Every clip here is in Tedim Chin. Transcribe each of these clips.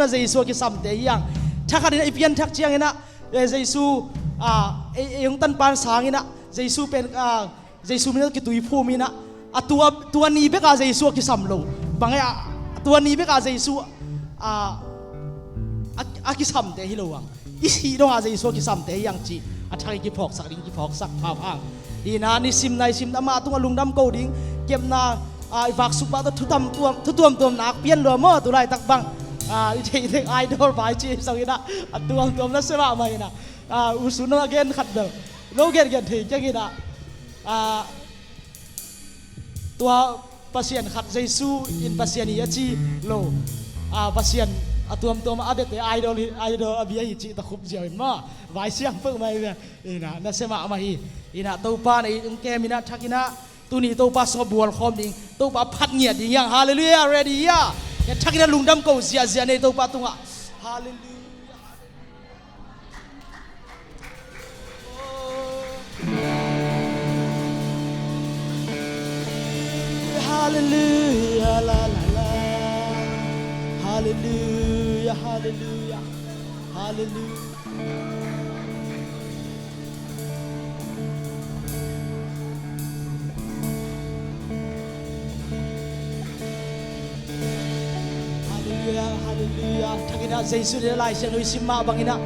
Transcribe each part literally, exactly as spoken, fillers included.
na Jesu a kisamte hi hang. Thakhat in ah i pianthak ciangin ah, eh, Jesu, ah, ei, ei hong tanpan sangin ah Jesu pen, ah, Jesu min a kituiphum in ah, a tua, tua ni bek a Jesu a kisam lo. Bang e a, tua ni bek a Jesu, ah, a, a kisamte hi lo hang. I sih dong a Jesu a kisamte hi hang cih a thak i kiphawksak ding, kiphawksak pha hang. Hi na, nisim naisim amah tungah lungdam ko ding, kepna, ah, i vaksuk bah tawh thu tuamtuam, thu tuamtuam nak pian lua maw, tu laitak bang. Ah, i theih theih idol vai ci sa hi na, a tuamtuam na sem mahmah hi na. Ah, u Sun nong a gen khat bel. No gen gen thei keng hi na. Ah, tua Pasian khat Jesu in Pasian hi a ci lo. Ah, Pasian a tuamtuam a biate idol hi, idol a bia hi cih ta khup ziau in maw. Vai siang peuhmah hi ve. Hi na, na sem mahmah hi. Hi na, Topa na i ung kem hi na, thak hi na. Tuni Topa sungah bual khawm ding, Topa phat ngiat ding hi hang. Halleluiah, ready hia? Hi na, thak hi na, lungdam ko ziahziah ni Topa tungah. Halleluiah. Halleluiah, la, la, la. Halleluiah, halleluiah, halleluiah. Halleluiah, halleluiah. Thak hi na, Jesu in Lai Siangtho i sim mah bangin ah,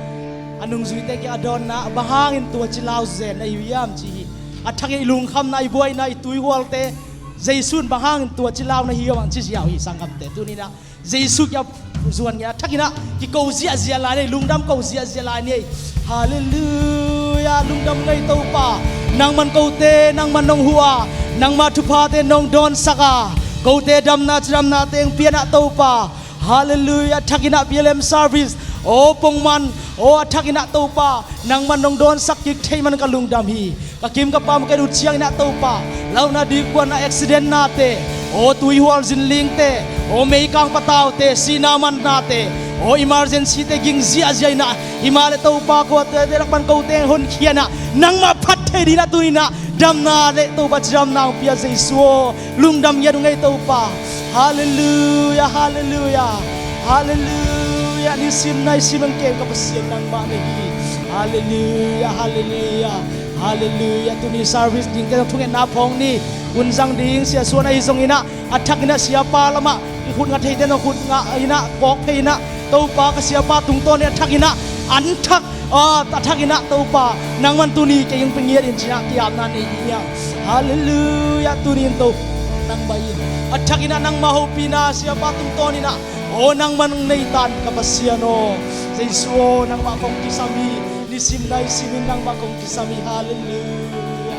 a nungzuite kiang a dawnna, bang hangin tua ci lau zen na hi uh hiam ci hi. A thak hi na, i lungkhamna, i buaina, i tuihualte Jesu in bang hangin tua ci lau na hi uh hiam ci ziau hi, sanggamte. Tuni na Jesu kiang zuan ngiat, a thak hi na, kiko ziahziah lai ni, lungdam ko ziahziah lai ni. Halleluiah, lungdam ngei Topa. Nangman kote, nangman nong huh a, nangma thuphate nong dawnsak a, kote damna, cidamna teng pian ah Topa. Halleluiah, thak hi na, B L M service. Aw pongman, aw a thak hi na Topa, nangman nong dawnsak kik thei man ka lungdam hi. Ka kim ka pam ka ut ciangin ah Topa, launa dikkuanna, accident nate, aw tuihual zinlingte, aw meikang pataute, sihna mannate, aw emergency te ging ziahziah in ah, hi mah leh Topa ko a tuate lak pan kote honkhia in ah, nangmah phat thei ding in ah tuni in ah, damna leh Topa cidamna hong pia Jesu aw. Lungdam ngiat ung ei Topa. Halleluiah, halleluiah, halleluiah. Nisim naisim hong kem ka Pasian nangmah na hi. Halleluiah, halleluiah, halleluiah. Tuni service dingte zong thungetna phawng ni. Hun zang ding Sia Suan ahi zongin ah, a thak hi na Siapa lamah i khut nga theite zong khut nga in ah kawk phei in ah, Topa ka Siapa tungtawn in a thak hi na, an thak, ah, a thak hi na Topa, nangman tuni kei hong pe ngiat in ci-in ah ki-apna nei ding hi hang. Halleluiah, tuni in Topa nangmah in a thak hi na, nangmah hopihna Siapa tungtawn in ah, aw nangman hong nei ta in ka Pasian aw. Jesu aw, nangmah kong kisam hi. Nisim naisim in nangmah kong kisam hi. Halleluiah.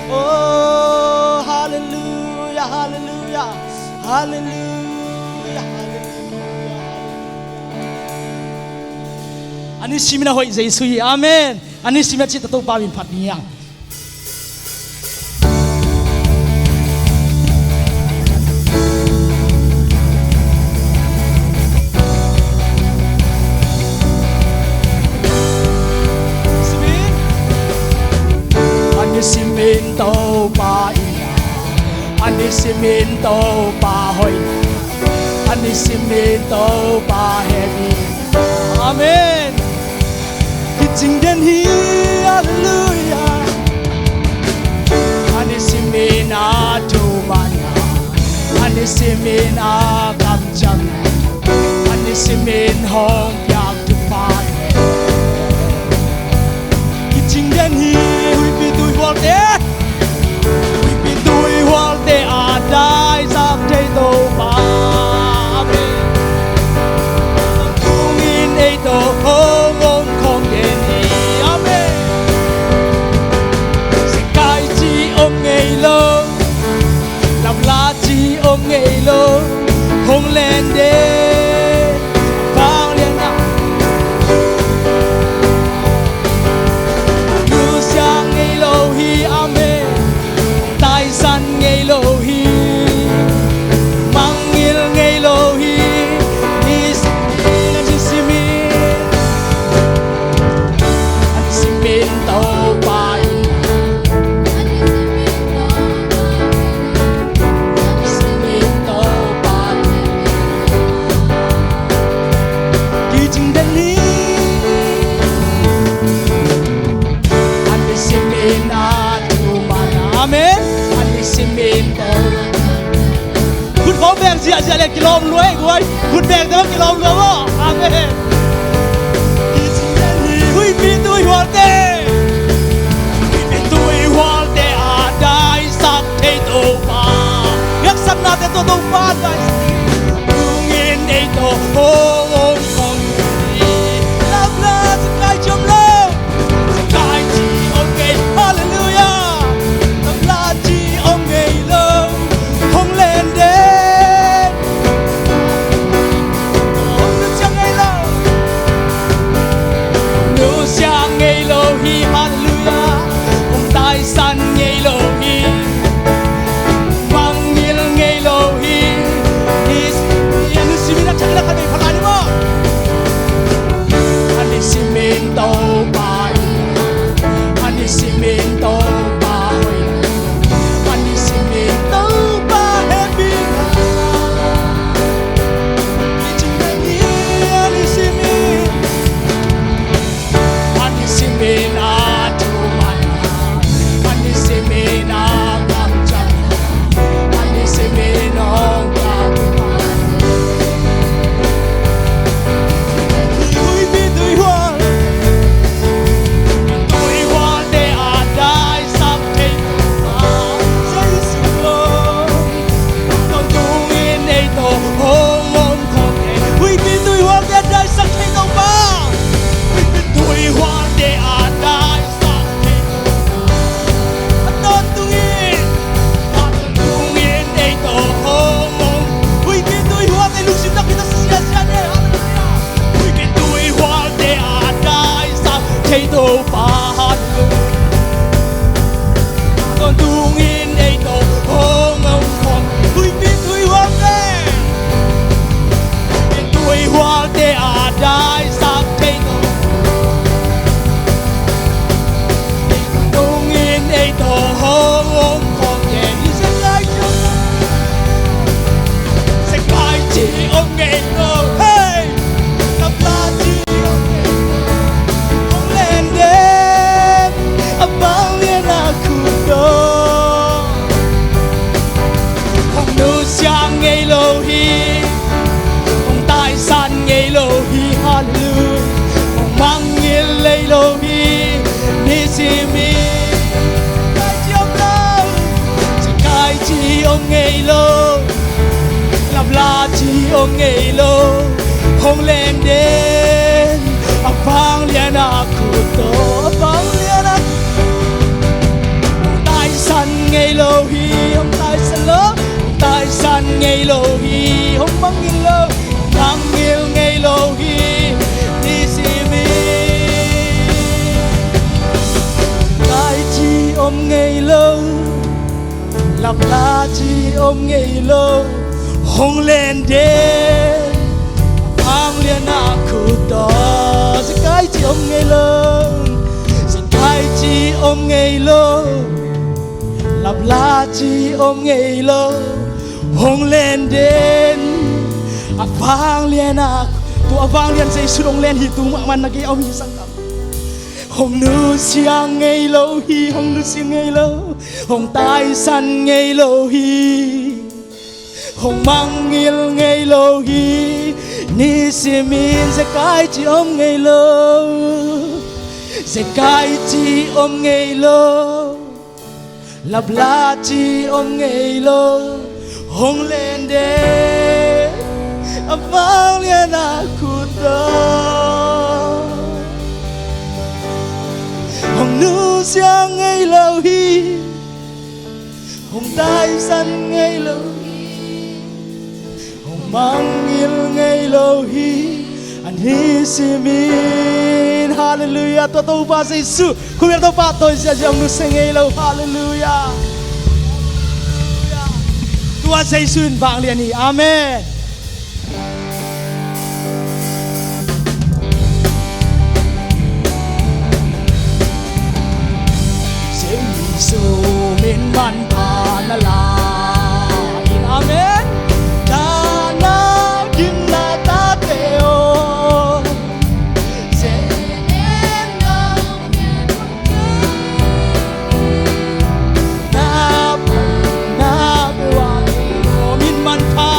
Oh, halleluiah, halleluiah. Halleluiah, halleluiah, halleluiah. A nisim in a hoih Jesu hi. Amen. A nisim in a cih ta Topa min phat ding hi hang. A nisim in Topa in a, a nisim in Topa hoih, a nisim in Topa hehpih. Amen. Kicing den hi, halleluiah. A nisim in a thumanna, a nisim in a kamciamna, a nisim in hong piak thupha. Kicing den hi, huihpi tuihualte, huihpi tuihualte a daizak thei Topa. Amen. Tungin ei tawh hong om khawm den hi. Amen. Sikai ci om ngei lo, lamla ci om ngei lo, hong len den. Vanglian ah Lawm lua ei guai. Khut beng te bang kilawm lua maw. Amen. Huipi tuihualte, huipi tuihualte a daisak thei Topa. Biaksaknate tawh Topa daisak thei. Tungin ei tawh hong om khawm hi. Lamla ci kai ci om lo. Ci kai ci om ngei. Halleluiah. Lamla ci om ngei lo. Hong len den. Hong nusia ngei lo. Nusia ngei lo hi. Halleluiah. Hong taisan ngei lo hi. Mangngilh ngei lo hi. Ni, ni, a nisimin a thak na khat vei phalai ni maw. A nisimin Topa hi. A nisimin Topa hoih. A nisimin Topa happy. Kicing na ni a nisimin. A nisimin a thuman, a nisimin a kamciam, a nisimin hong kamciam. Huipi tuihual, tuihualte a daisak thei Topa Jesu aw. Tawntungin ei tawh hong om khawm hi. Huipi tuihualte a daisak thei Topa. Huipi tuihualte a daisak thei Topa. A tawntungin, a tawntungin ei tawh hong om. Huipi tuihualte lungsim nakpi tak siasia ni. Halleluiah. Huipi tuihualte a daisak thei Topa. Halleluiah. Tawntungin ei tawh hong om khawm. Huipi tuihualte, huipi tuihualte a daisak thei Topa. Tawntungin ei tawh hong om khawm hi. Zekai ci om, zekai ci om ngei lo. Hey! Lamla ci om ngei lo. Hong len den, a vanglian a khut tawh. Hong nusia ngei lo hi. Hong taisan ngei lo hi. Halleluiah. Hong mangngilh ngei lo hi. Nisimin. Zekai ci om lo. Zekai ci om ngei lo. Lamla ci om ngei lo. Hong len den, a vanglian a khut tawh, a vanglian a. Hong taisan ngei lo hi, hong taisan lo. Hong taisan ngei lo hi, hong mangngilh lo. Hong mangngilh ngei lo hi. Nisimin. Zekai ci om ngei lo. Lamla ci om ngei lo. Hong len den, a vanglian a khut tawh. Zekai ci om ngei lo. Zekai ci om ngei lo. Lamla ci om ngei lo. Hong len den, a vanglian a. Tua vanglian Jesu hong len hi. Tu mahmah na gei a om hi, sanggam. Hong nusia ngei lo hi. Hong nusia ngei lo. Hong taisan ngei lo hi. Hong mangngilh ngei lo hi. Nisimin. Zekai ci om ngei lo. Zekai ci om ngei lo. Lamla ci om ngei lo. Hong len den, a vanglian a khut tawh. Hong nusia ngei lo hi. Hong taisan ngei lo hi. Hong mangngilh ngei lo hi. A nisimin. Halleluiah. Tua Topa Jesu, khut beng, Topa tawh ziahziah hong nusia ngei lo. Halleluiah. Tua Jesu in vanglian hi. Amen. Jesu min manpha na la in, amen. Dahna ginna tate aw. Min manpha.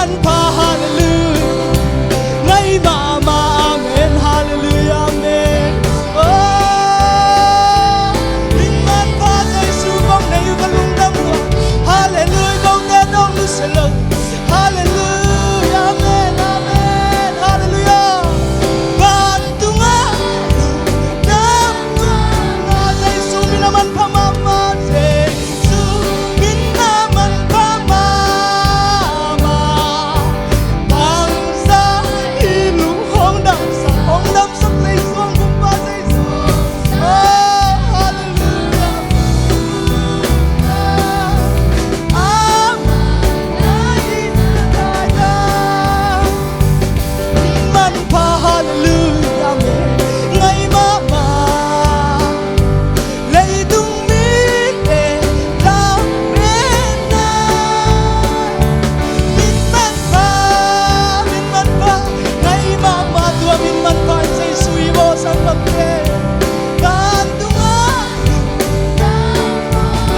Hallelujah. Ngai mahmah, amen. Hallelujah, amen. Oh, min manpha Jesu kong nei uh ka lungdam uh. Hallelujah, kote dong nusia lo. Hallelujah, amen, amen. Hallelujah. Vantunga lungdam, vantunga Jesu min a manpha mahmah, Jesu min a manpha mahmah. Bangzah i lung hong damsak, hong damsak Jesu, hong kumpa Jesu. Oh, hallelujah. Amen. Min manpha, hallelujah, amen. Ngai mahmah. Leitung mite lametna. Min manpha, min manpha. Ngai mahmah tua min manpha Jesu i bawlsan bangte. Vantunga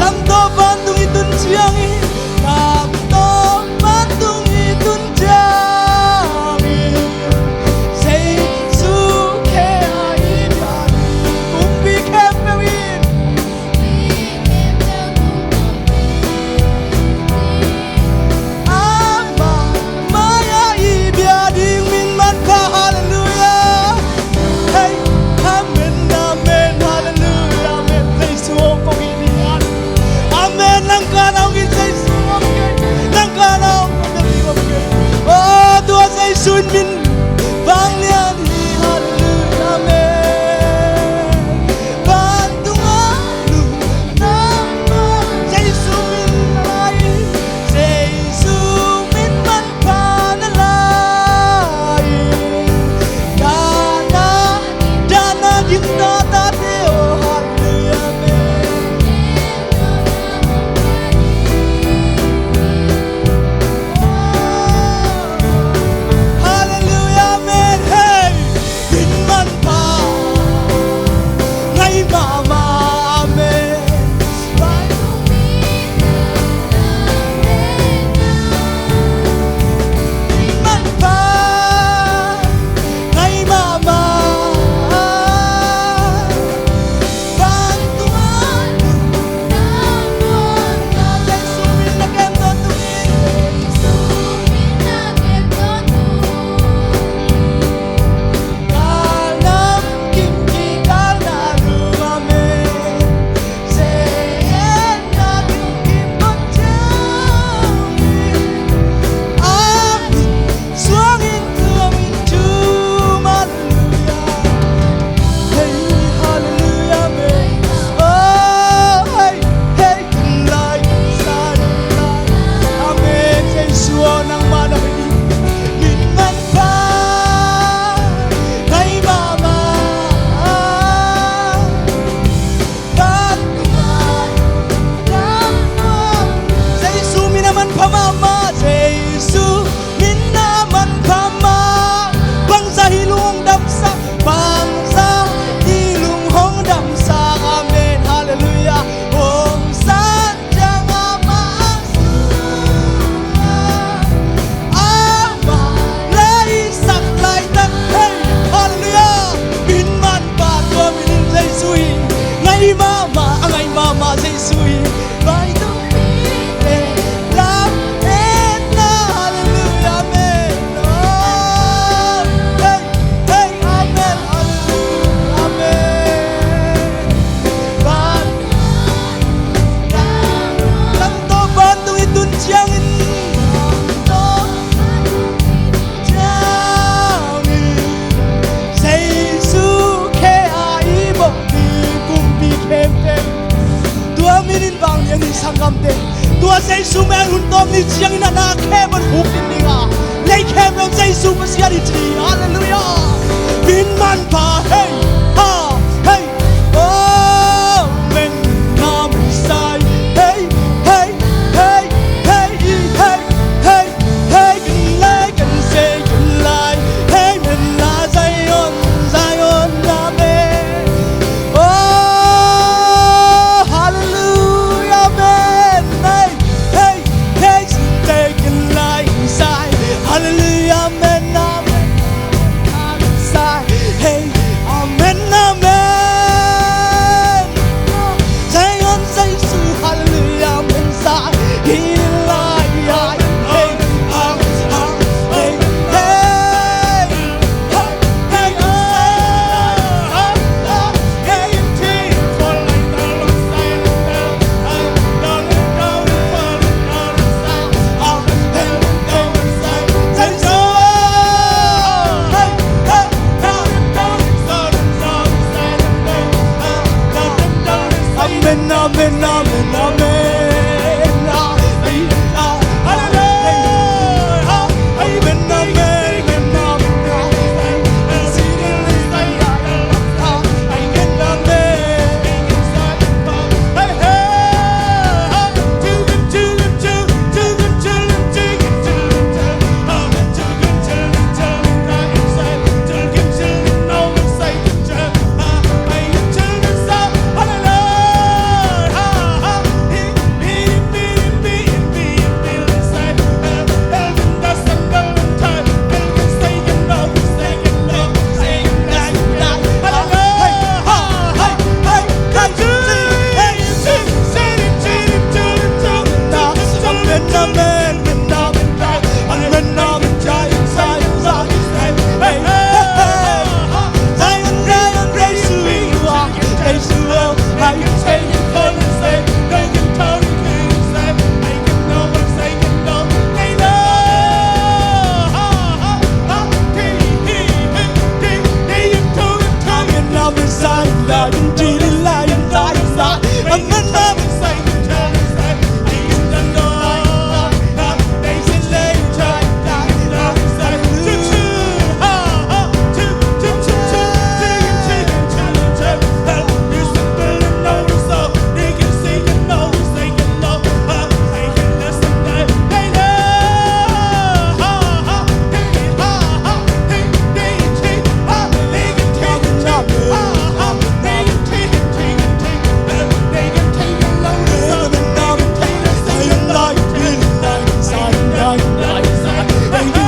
lamto vantung i tun ciangin, lamto vantung i tun ciangin, Jesu khe a i bia ding. Kumpi khempeuh in Ama mai-ah i bia ding min manpha, hallelujah. Hey, amen, amen, hallelujah, amen. Jesu aw kong it ding. Amen, nang ka na hong it Jesu om kei. Nang ka na hong it Jesu om kei. Oh, tua Jesu in min vanglian hi, hallelujah, amen. Vantung a lungdam a Jesu min a lai, Jesu min manpha na lai. Dahna, dahna ding ta tate aw, hallelujah, amen. Hallelujah.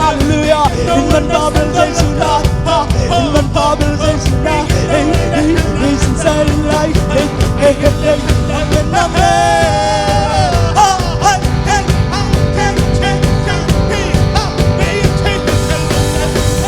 Halleluja. In man Babel Jesu na. In man Babel Jesu na. Hey, hey, hey, sin sa lai. Hey, hey, hey, hey. Amen, amen. Ah, hey, hey, ah, hey, hey, hey, hey, ah, hey, hey, hey, hey, hey.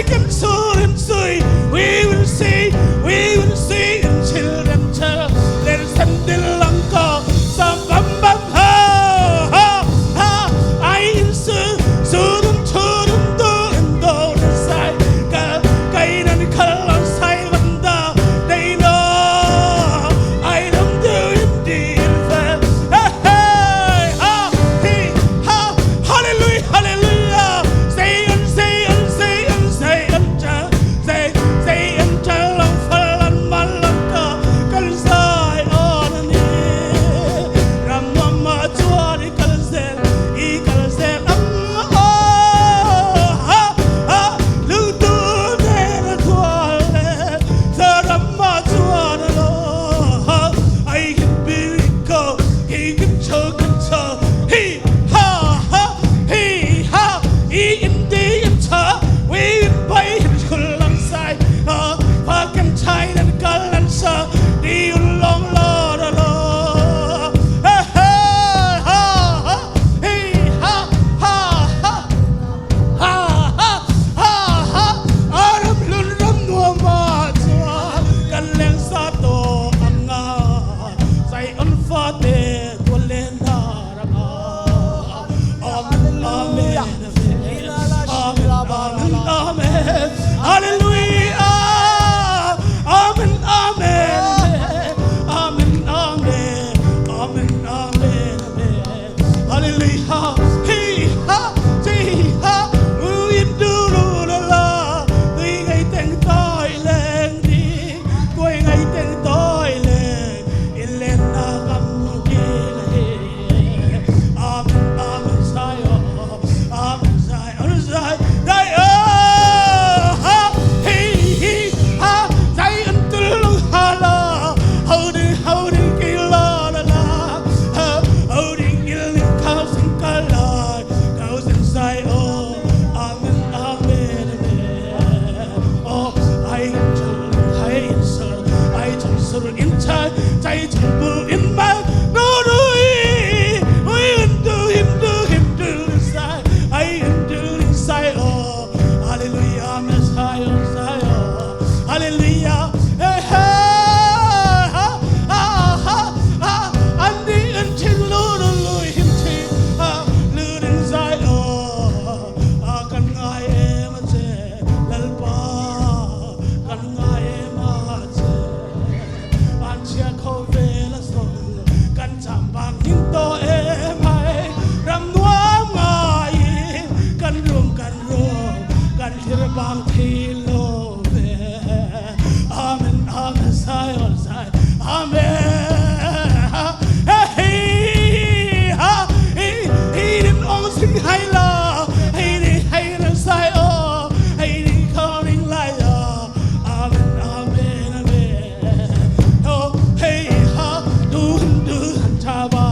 Kan sut in sui, we will sing, we will sing in children church. Let's send the langka, sa bam bam ha, ha, ha. Ai in su, su dum chu dum du in do in sai, ka, ka in an kal an sai van da, they know. Ai dum du in di in fe. Hey, hey, ha, hi, ha. Hallelujah, hallelujah. Say and say and say and say and say, say and tell them, follow my love, kan sai on ni. Ram mama chuan i kal zel, i kal zel ang. Oh, ha, ha. Lu tu ne na tuale. Sa ram ma chuan lo. Ha, ai hin bi ko, i kin cho kin cho. Hi, ha, ha, hi, ha. I in di in cha, we in bai in kul lang sai. Ha, fa kan chai nan kal nan sa, di un long lo lo lo. Ha, ha, ha, ha, hi, ha, ha, ha. Ha, ha, ha, ha. A ram lun ram nuam ah chuan kan lengsa tawh ang a, Zion fate tua lenna ram ah. Amen, amen, amen. Amen, amen, amen. Hallelujah. Amen, amen, amen. Amen, amen. Amen, amen, amen. Hallelujah. Hi ha, hi ha. U in du lu la la. Tui ngai teng toi leng di. Koi ngai teng toi leng. I lenna kam ki la hi. Amen, amen, Zion. Amen, Zion, Zion, Zion. Ha, hi, hi, ha. Zion tul ha la. Holding, holding, ki la la la. Ha, holding, healing, counting, color. Thousand Zion. Amen, amen, amen. Oh, I, I, I, sur, I, sur, in, chai, chai, chai, bu, in, ma, no, no, i, ui, in, du, in, du, in, du, sai, I, in, du, in, sai, oh. Hallelujah, Messiah, Messiah. Hallelujah. Hey, hey, ha, ha, ha, ha. An di, in, chin, lu, lu, lu, in, chin, ha, lu, in, sai, oh. A kan ngai em a che, Lalpa, kan ngai em a che. An chia kho ve la song, kan cham bang ning to em ai. Ram nuam ngai in, kan rum, kan rum, kan thir bang thei lo ve. Amen, amen, Zion, Zion. Amen. Ha, hey, ha, hey, hey, dim ong sing hai la. Hey, hey, hey, la sai o. Hey, hey, coming lai o. Amen, amen, amen. Oh, hey, ha, dun, dun, taba.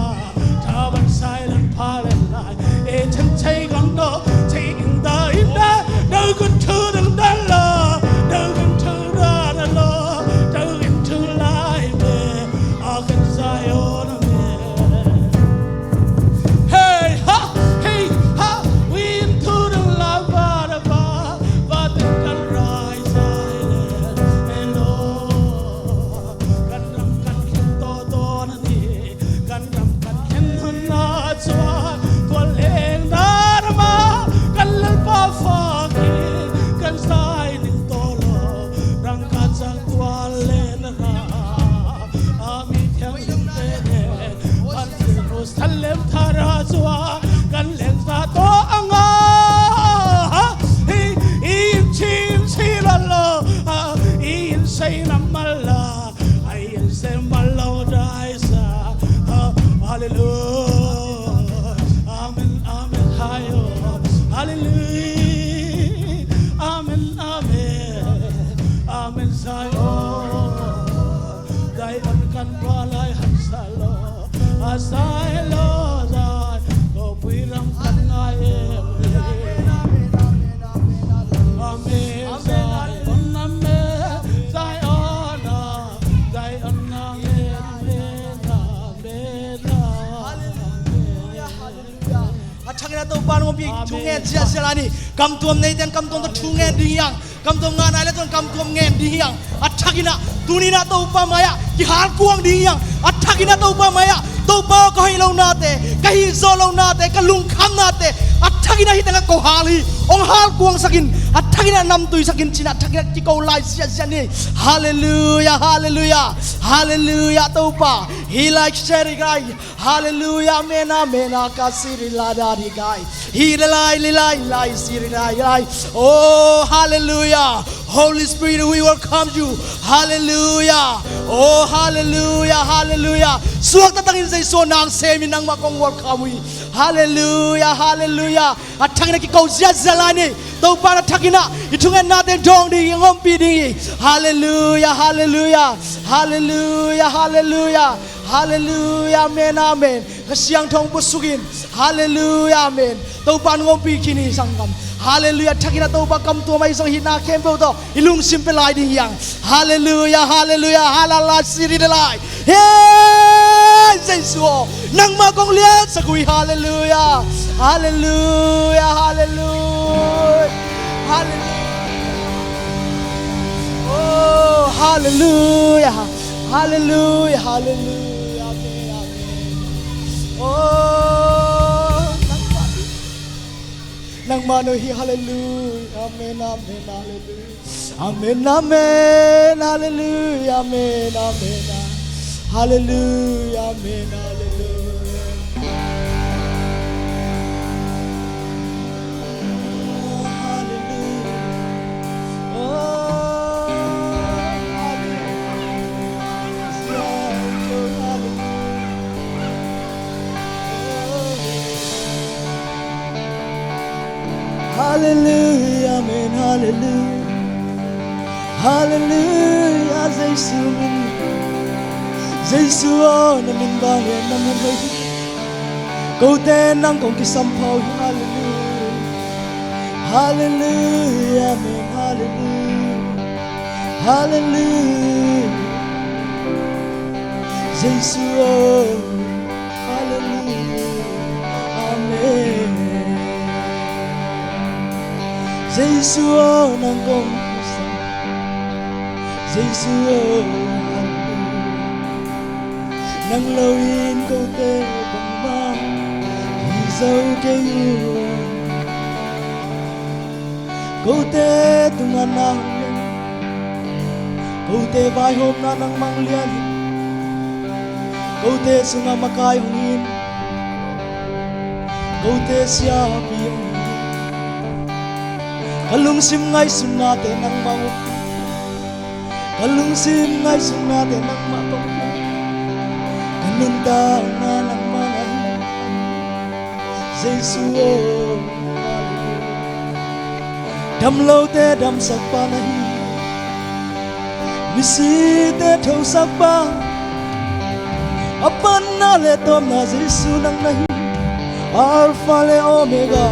Taban silent palen lai. E chan chai gong no, chai ing da in da. No good to the da la. No good to da da la. No good to lai me. A kan Zion me. Hey, ha, hey, ha. We into the lava, the va, va, the kan rise silent. Hello. Kan ram kan khen to to na ni. Kan ram kan khen hun na chuan, tua leng na rama, kan Lalpa fak hi, kan sai ning to lo, rang ka chang tua leng na ra, a mi thiang ning te nen, pan Jerusalem thara chuan, kan leng sa to anga, hi, i in chin si la lo, a, i in sei na mal la. Ai in sem a lo dai sa. Ha, hallelujah. Amen, amen, hai o. Hallelujah. Amen, amen. Amen, Zion. Zion kan pa lai han sa lo. A sai lo zai. Ko pui ram kan ngai em. Amen, Zion, amen. Zion, amen. Zion, amen, amen, amen. Hallelujah, hallelujah. A thangin a Topa Amen. Thu ngen ziahziah lai ni. Kamtuam neite in kamtuam tawh thu ngen ding hi hang. Kamtuam ngah nai le tuan kamtuam ngen ding hi hang. A thakin ah tuni in ah Topa mai-ah kihalkuang ding hi hang. A thakin ah Topa mai-ah, Topa aw, ka hoih lohnate, ka hih zawh lohnate, ka lungkhamnate a thakin ah hih tengah ko hal hi. Hong halkuangsak in, a thakin ah namtuisak in ci-in a thakin ah kiko lai ziahziah ni. Halleluiah, halleluiah, halleluiah. Topa hi lai, share hi lai. Halleluiah, amen, amen. Akasiri la da di gai. Hi le lai, le lai, lai, siri lai, lai. Oh, halleluiah. Holy Spirit, we welcome you. Halleluiah. Oh, halleluiah, halleluiah. Suakta takin Jesu nang sem in, nangmah kong welcome uh hi. Halleluiah, halleluiah. A thakin ah kiko ziahziah lai ni. Topa in a thakin ah i thungennate dawng ding hi, hong ompih ding hi. Halleluiah, halleluiah. Halleluiah, halleluiah. Halleluiah, amen, amen. Kha Siangtho hong puasuk in. Halleluiah, amen. Topa in hong ompih khin hi, sanggam. Halleluiah. A thakin ah Topa kamtuam ahi zong hihna khempeuh tawh i lungsim pia lai ding hi hang. Halleluiah, halleluiah. Halala siri de lai. Hey, Jesu aw, nangmah kong liansak uh hi. Halleluiah. Halleluiah, halleluiah. Halleluiah. Oh, halleluiah. Halleluiah, halleluiah. Amen, amen. Oh, nangmah, nangmah no hi. Halleluiah. Amen, amen. Halleluiah. Amen, amen. Halleluiah. Amen, amen. Halleluiah. Amen. Halleluiah. Oh, halleluiah. Oh, halleluiah. Halleluiah, amen, halleluiah. Halleluiah, Jesu min. Jesu aw, na min bang hian na min hoih hi. Kote nang kong kisampha uh hi. Halleluiah. Halleluiah, amen, halleluiah. Halleluiah. Jesu aw. Halleluiah. Amen. Jesu aw, nang kong kisam. Jesu aw, halleluiah. Nang lo in kote bangmah hi zo kei uh. Kote tungah nang lian, kote vaihawmna nangmah hong lian hi. Kote sungah makai hong hi in, kote siapi hong hi in. Ka lungsim ngaihsutnate nangmah hong, ka lungsim ngaihsutnate nangmah hong, ka nuntakna nangmah na hi. Jesu aw, damlote damsakpa na hi. Misite thosakpa, a panna le tawpna Jesu nang na hi. Alpha le Omega.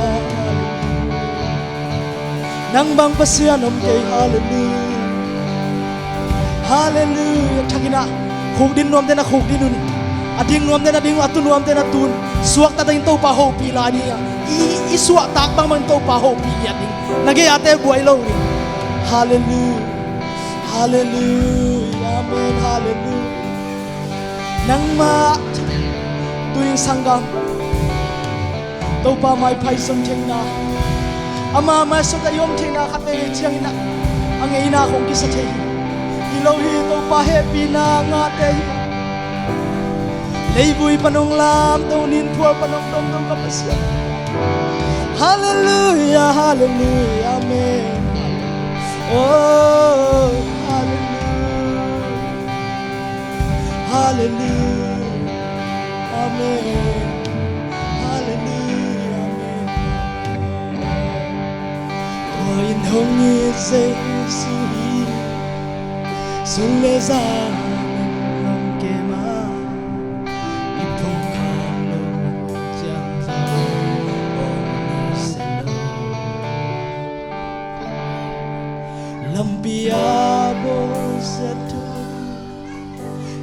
Nang bang Pasian om kei, halleluiah. Halleluiah. Thakin ah khukdin nuamte na khukdin un. A ding nuamte na ding un, a tu nuamte na tu un. Suakta takin Topa hopih lai ni a. I, i suahtak bangbangin Topa hopih lian ding. Na gei-ate buai lo ding. Halleluiah. Halleluiah. Amen. Halleluiah. Nangmah tuin sanggam Topa mai phaizom theihna, ama mai sawt a i om theihna khat veivei ciangin ah a ngeina khong kisa thei hi. Hi lo hi, Topa hehpihna ngahte hi. Leivui pan hong lamto, ninphual pan hong tomto ka Pasian. Halleluiah, halleluiah, amen. Oh, halleluiah. Halleluiah. Amen. Halleluiah. Amen. Tua in hong it Jesu hi. Sun le zan in hong kem a, i phungkham lo ciang zong hong nusia lo. Lampi a bawlsiat thu,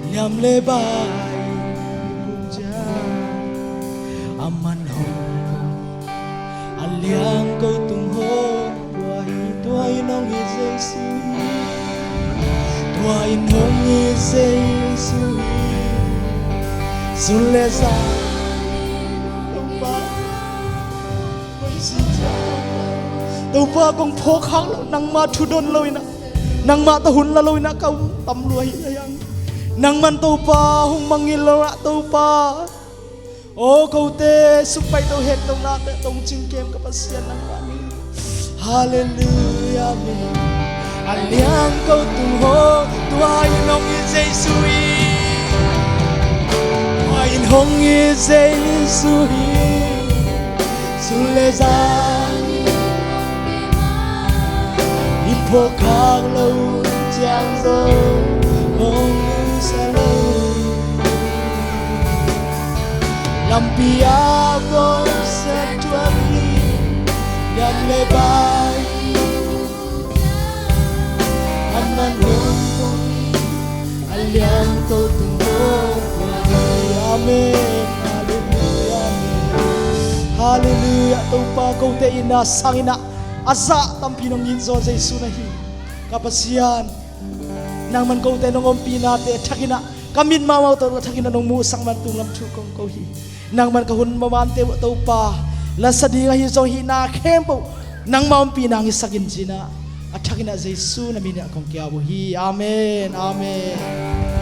niam le bai in hong cia, a man hong Jesu hi. Tua in hong hi Jesu hi. Sun le zan Topa, Topa kong phawk khak lo, nangma thu don lo in ah, nangma tawh hun la lo in ah ka um tam lua hi lei ang. Nangman Topa hong mangngilh lo ah Topa. Aw kote sukpaito hekto nakte tong cingkem ka Pasian nangmah ni. Halleluiah, amen. A liang ko tung hong tua in hong hi Jesu hi. Tua in hong hi Jesu hi. Sun le zan i phawk khak lo ciang zong hong nusia lo. Lampi ah kong siat thuak hi. Lian le bai a man hong kong hi. A liang ko tung hong kong hi. Amen. Halleluiah, amen. Halleluiah. Topa kote in ah sang in ah a zah tampi nong ngin zaw Jesu na hi. Ka Pasian, nangman kote nong ompihnate a thakin ah ka mit mahmah tawh a thakin ah nong muhsak man tunglam thu kong ko hi. Nangman ka hun mamante uh Topa, lasa ding ahi zong hihna khempeuh nangma ompihna ngisakin ci-in ah a thakin ah Jesu na min ah kong kiau uh hi. Amen. Amen.